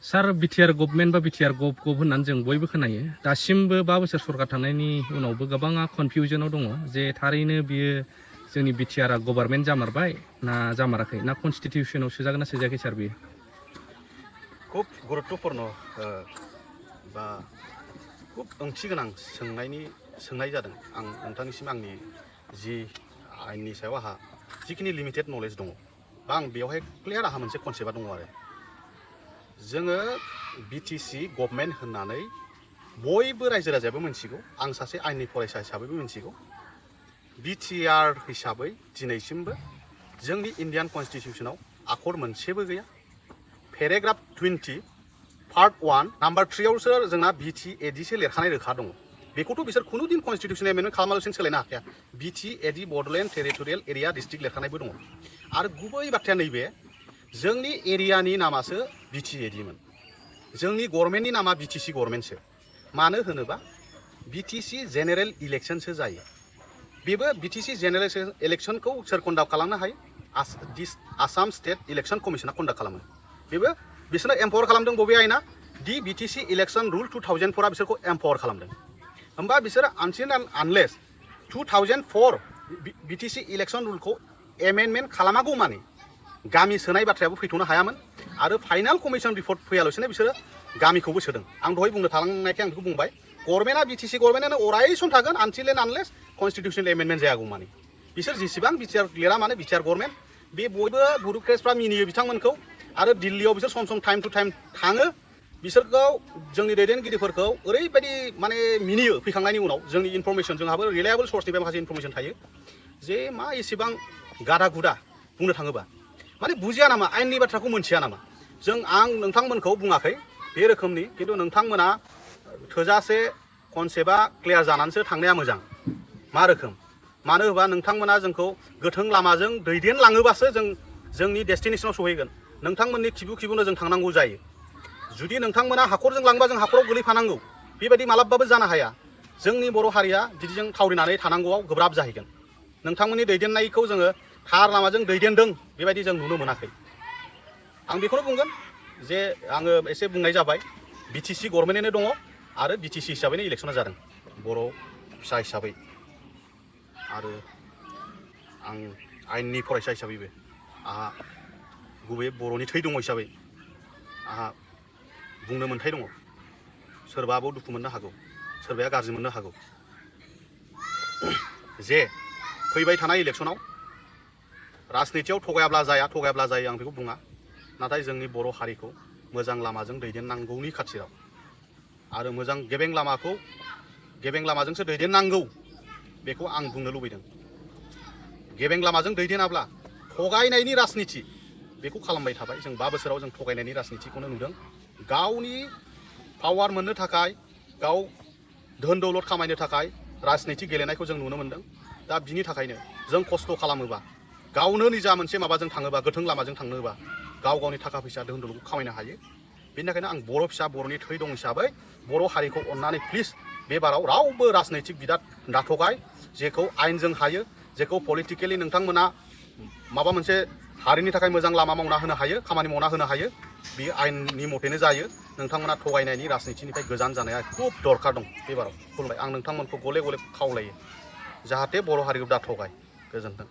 सार BTR government बा BTR गभ होननानै जों बयबो खोनायो दासिमबो 5 बोसोर सरकार थानायनि उनावबो गोबाङा कनफिउजनाव दङ जे थारैनो बियो जोंनि BTRआ गभर्नमेन्ट जामारबाय ना जामाराखै ना कनस्टिटिउसनाव सोजागोन ना सोजायाखै सार बियो खुब गुरुत्वपूर्ण बा खुब ओंथि गोनां सोंनाय जादों आं नोंथांनिसिम आंनि जि आयेननि सायाव आहा जिखिनि लिमिटेड नलेज दङ बा आं बेवहाय क्लियार आहा मोनसे कनसेप्टआ दङ आरो जोङो BTC गभर्नमेन्ट होननानै बयबो रायजो राजायाबो मिन्थिगौ आं सासे आयेननि फरायसा हिसाबैबो मिन्थिगौ BTR हिसाबै दिनैसिमबो जोंनि इन्डियान कनस्टिटिउसनाव आखर मोनसेबो गैया पेराग्राफ 20 पार्ट 1 नम्बर 3 आवसो जोंना BTAD सो लिरखानाय रोखा दङ बेखौथ' बिसोर खुनु दिन कनस्टिटिउसन एमेन्डमेन्ट खालामालासिनो सोलायनो हाखाया BTAD Bodoland territorial area district लिरखानायबो दङ आरो गुबै बाथ्राया नैबे जोंनि एरियानि नामासो BTAD मोन जोंनि गभर्नमेन्टनि नामा BTC गभर्नमेन्टसो मानो होनोबा BTC जेनेरेल इलेक्शनसो जायो बेबो BTC जेनेरेल इलेक्शनखौ सोर कन्डाक्ट खालामनो हायो आसाम स्टेट इलेक्शन कमिशना कन्डाक्ट खालामो बेबो बिसोरनो एम्पावर खालामदों बबे आयेना दि BTC इलेक्शन रुल 2004 बिसोरखौ एम्पावर खालामदों होमबा बिसोर आनटिल एन्ड आनलेस 2004 BTC इलेक्शन रुलखौ एमेन्डमेन्ट खालामागौ माने गामि सोनाय बाथ्रायाबो फैथ'नो हायामोन आरो फाइनाल कमिशन रिपर्ट फैयालासिनो बिसोरो गामिखौबो सोदों आं दहाय बुंनो थालांनायखाय आं बेखौ बुंबाय गभर्नमेन्टआ BTC गभर्नमेन्टआनो अराय सम थागोन आनटिल एन्ड आनलेस कनस्टिटिउसनेल एमेन्डमेन्ट जायागौ माने बिसोर जेसेबां BTR लिरा माने BTR गभर्नमेन्ट बे बयबो बुरुक्रेट्सफ्रा मिनियो बिथांमोनखौ आरो दिल्लीयाव बिसोर सम टाइम टु टाइम थाङो बिसोरखौ जोंनि दैदेनगिरिफोरखौ ओरैबायदि माने मिनियो फैखांनायनि उनाव जोंनि इनफरमेसन जोंहाबो रिलायेबल सर्सनिफ्राय माखासे इनफरमेसन थायो जे मा एसेबां गादा गुदा बुंनो थाङोबा माने बुजिया नामा आयेननि बाथ्राखौ मोनथिया नामा आं नोंथांमोनखौ बुङाखै बे रोखोमनि खिन्थु नोंथांमोना थोजासे कनसेप्टआ क्लियार जानानैसो थांनाया मोजां मा रोखोम मानो होनबा नोंथांमोना जोंखौ गोथों लामाजों दैदेनलाङोबासो जोंनि डेस्टिनेसनाव सहैगोन नोंथांमोननि खिबुनो जों थांनांगौ जायो जुदि नोंथांमोना हाखरजों लांबा जों हाखराव गोलैफानांगौ बेबायदि मालाबाबो जानो हाया जोंनि बर' हारिया बिदिजों थावरिनानै थानांगौआव गोब्राब जाहैगोन नोंथांमोननि दैदेननायखौ जोङो थार लामाजों दैदेनदों बेबायदि जों नुनो मोनाखै आं बेखौनो बुंगोन जे आङो एसे बुंनाय जाबाय BTC गभर्नमेन्टनो दङ आरो BTC हिसाबैनो इलेक्शना जादों बर' फिसा हिसाबै आरो आं आयेननि फरायसा हिसाबैबो आहा गुबैयै बर'नि थै दङ हिसाबै आहा बुंनो मोन्थाय दङ सोरबाबो दुखु मोननो हागौ सोरबाया गाज्रि मोननो हागौ जे फैबाय थानाय इलेक्शनाव राजनितियाव थगायाब्ला जायो आं बेखौ बुङा नाथाय जोंनि बर' हारिखौ मोजां लामाजों दैदेननांगौनि खाथिराव आरो मोजां गेबें लामाजोंसो दैदेननांगौ बेखौ आं बुंनो लुबैदों गेबें लामाजों दैदेनाब्ला थगायनायनि राजनिति बेखौ खालामबाय थाबाय जों 5 बोसोराव जों थगायनायनि राजनितिखौनो नुदों गावनि पावार मोननो थाखाय गाव धोन दौलत खामायनो थाखाय राजनिति गेलेनायखौ जों नुनो मोनदों दा बिनि थाखायनो जों खस्थ' खालामोबा गावनो निजा मोनसे माबाजों थाङोबा गोथों लामाजों थाङोबा गावनि थाखा फैसा धोन दौलतखौ खामायनो हायो बेनि थाखायनो आं बर' फिसा बर'नि थै दं हिसाबै बर' हारिखौ अननानै प्लिज बे बाराव रावबो राजनैतिक बिदा दाथगाय जेखौ आयेनजों हायो जेखौ पलिटिकेलि नोंथांमोना माबा मोनसे हारिनि थाखाय मोजां लामा मावना होनो हायो खामानि मावना होनो हायो बे आयेननि मथेनो जायो नोंथांमोना थगायनायनि राजनितिनिफ्राय गोजान जानाया खुब दरखार दं बे बाराव खुलुमबाय आं नोंथांमोनखौ गले गले खावलायो जाहाथे बर' हारिखौ दाथगाय गोजोन्थों